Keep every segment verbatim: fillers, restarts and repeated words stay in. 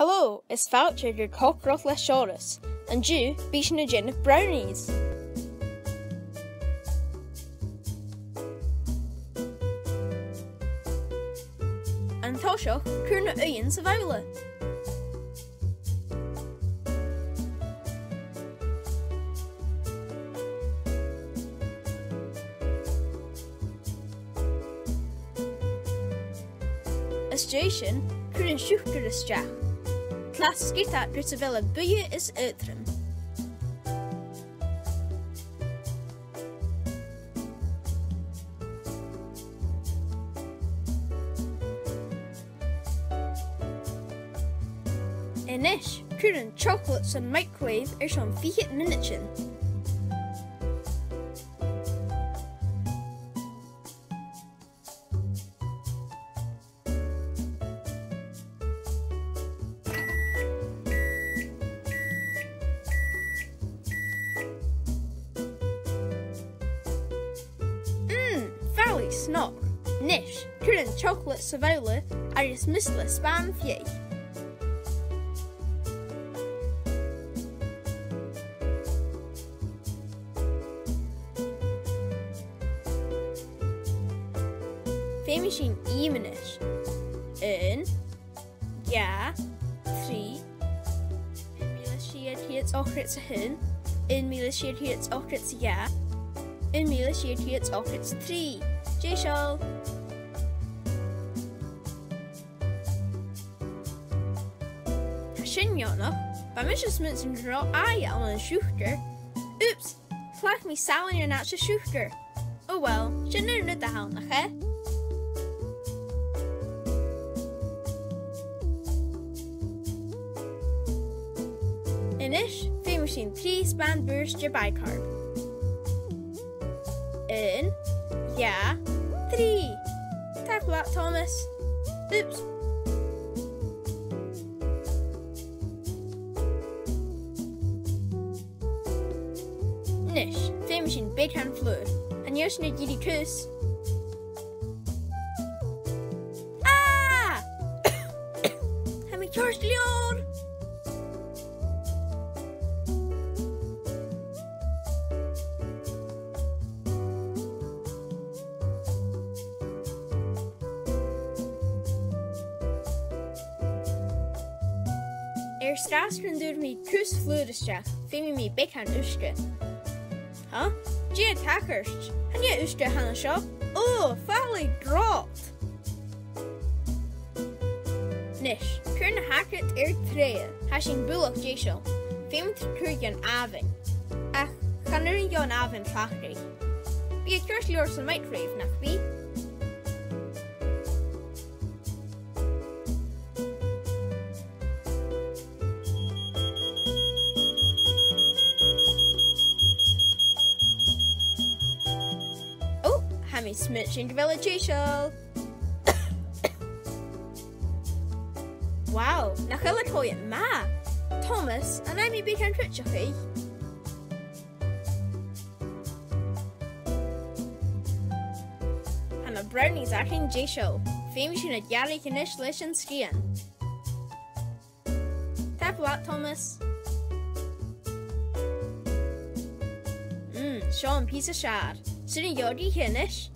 Hello, is fàilte gu Còcaireachd le Seòras. An-diugh, bidh sinn a' dèanamh brownies. An toiseach, cuir na h-uighean sa bhobhla. Às dèidh sin, cuir an siùcar a-steach. Cleachd sgiotagan gus am bi iad buidhe is aotrom. A-nis, cuir an teòclaid sa mhicrowave airson fichead mionaidean. Mm, fàilte snog. A-nis, cuir an teòclaid sa bhobhla agus mioslaich spàin-bheag. Feumaidh sinn ìm a-nis. Aon, dhà, trì. Aon mìle sia ceud ochdad 's a h-aon. Aon mìle sia ceud ochdad 's a dhà. Aon mìle sia ceud ochdad 's a trì. Deiseil. Tha sin neònach. Bha mise a' smaoineachadh gun robh aghaidh ann an siùcar. Oops! Chleachd mi salann an àite siùcair. Oh well, sin an rud a th' ann, nach e? A-nis, feumaidh sinn trì spàin-bhùirn de bicarb. Aon, dhà, trì. Tapadh leat, Thomas. Oops. A-nis, feumaidh sinn beagan flùr. Chan eil sinn ag iarraidh cus. Ah! Tha mi ceart gu leòr! Air sgàth 's gun d' fhuair mi cus flùir a-steach, feumaidh mi beagan uisge. Huh? Dè tha a' tachairt? Chan e uisge a th' ann an seo. Ugh, fàilte droch! A-nis, cuir na h-agad air treidhe. Tha sinn buileach deiseil. Feumaidh tu cur dhan àmhainn. Ach chan urrainn dhomh an àmhainn cleachdadh. Bidh e ceart gu leòr sa mhicrowave, nach bi? Oh, tha mi a' smaoineachadh gu bheil e deiseil. Wow, nach eil e cho math! Thomas, an fheum mi beagan cruiteachaidh? Tha na brownies againn deiseil. Feumaidh sinn a dh'fhaighinn a-nis leis an sgian. Tapadh leat, Thomas. Mm, seo am pìos as fheàrr. Sin an dòigh a dh'fheumas.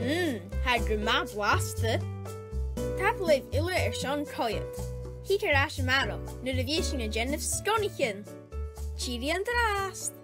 Mm, tha e gu math blasta. Tapadh leibh uile airson coimhead. Thig air ais a-màireach nuair a bhios sinn a' dèanamh sgonaichean. Tìoraidh an-dràsta.